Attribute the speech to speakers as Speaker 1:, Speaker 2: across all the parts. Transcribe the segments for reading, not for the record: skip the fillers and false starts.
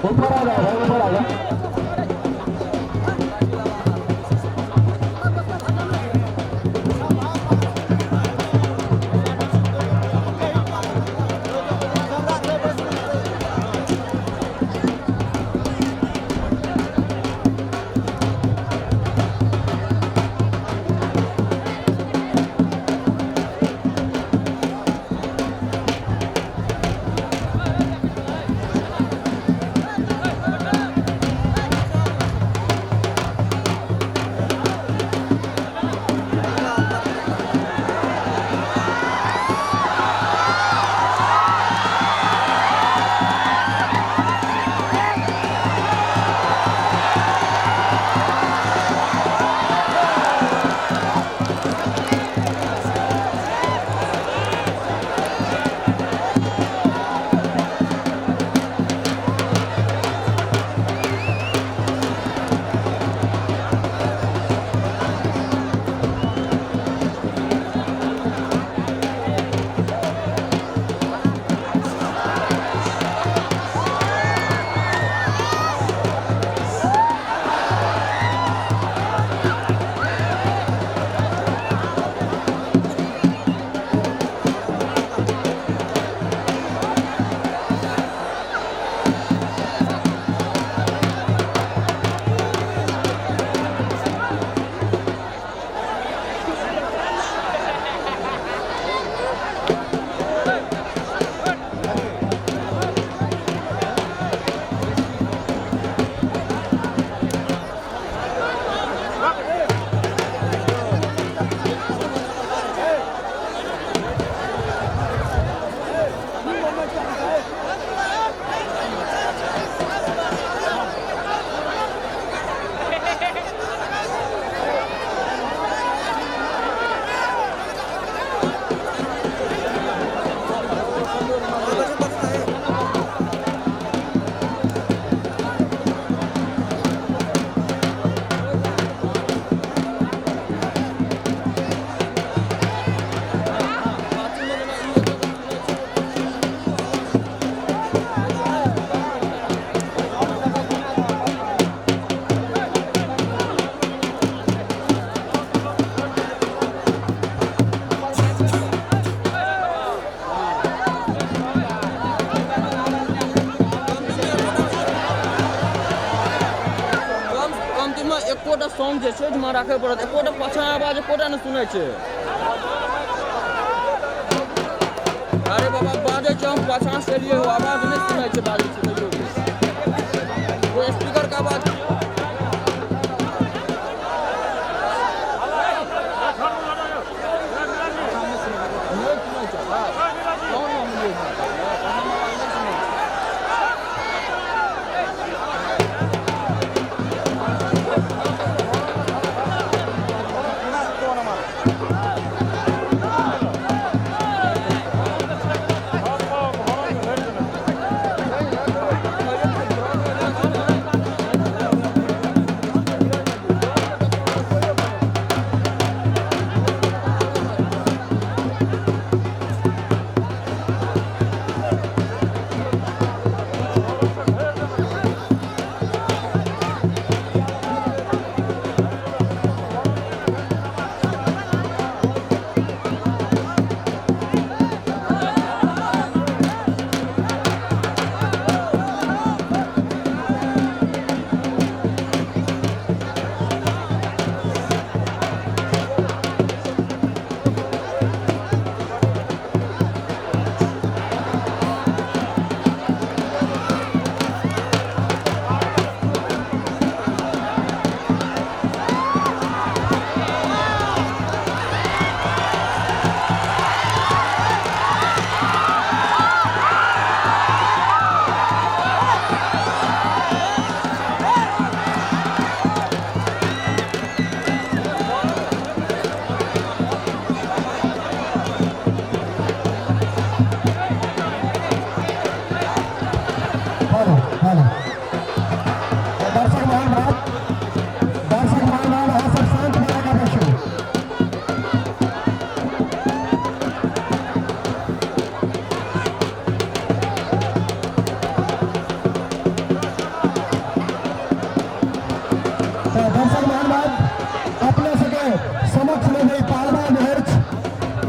Speaker 1: ऊपर आ जाओ भाई, ऊपर आ जाओ।
Speaker 2: कम कमतीमे एकोटा साउंड जे छै ओहिठमा राखय पड़त, एकोटा पाछाँ आवाज एकोटा नहि सुनै छै। अरे बाबा, बाजै छै, हम पाछाँ से एलियै हो, आवाज नहि सुनै छै, बाजै छै तैयो भी। ओ स्पीकरके आवाज नहि सुनै छै आवाज। कौन हम लिए? आवाज नहि सुनै छै।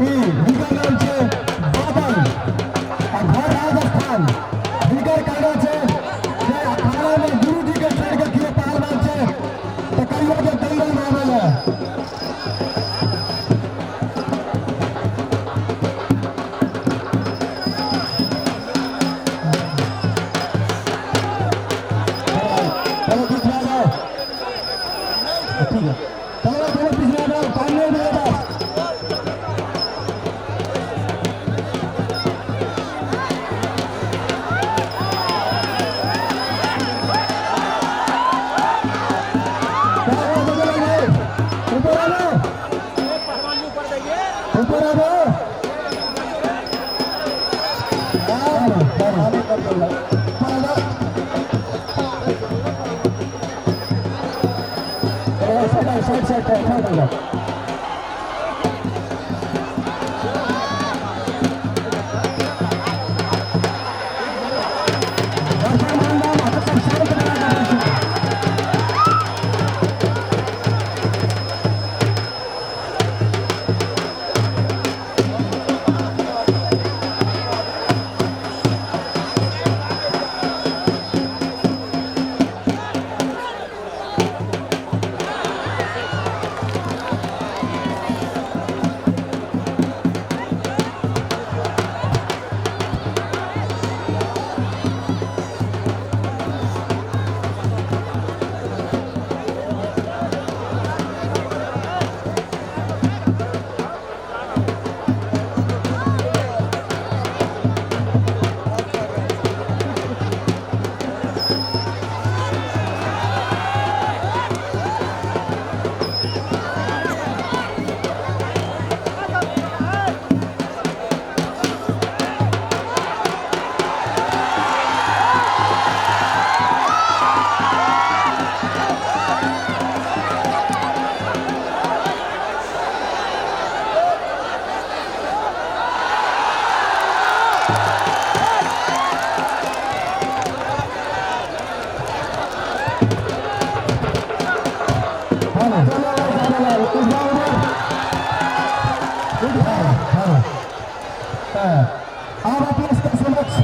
Speaker 1: ई हिनकर नाम छै बादल आ घर राजस्थान। हिनकर कहना छै जे अखाड़ामे गुरुजीके छोड़ि कऽ केओ पहलवान छै तऽ कहियो जे दंगलमे आबै लए। चलो पीछे आ जाओ, ठीक है, चलो चलो पीछे आ जाओ, टाइम नहीं मिलेगा। ऊपर आ जाओ, ऊपर आ जाओ। ऊपर आ जाओ। साइड साइड साइड साइड हो जाओ। दर्शन मान सब शांत बना कर। चलो चलो इस बार हाँ हाँ, आप अपने इसके समक्ष।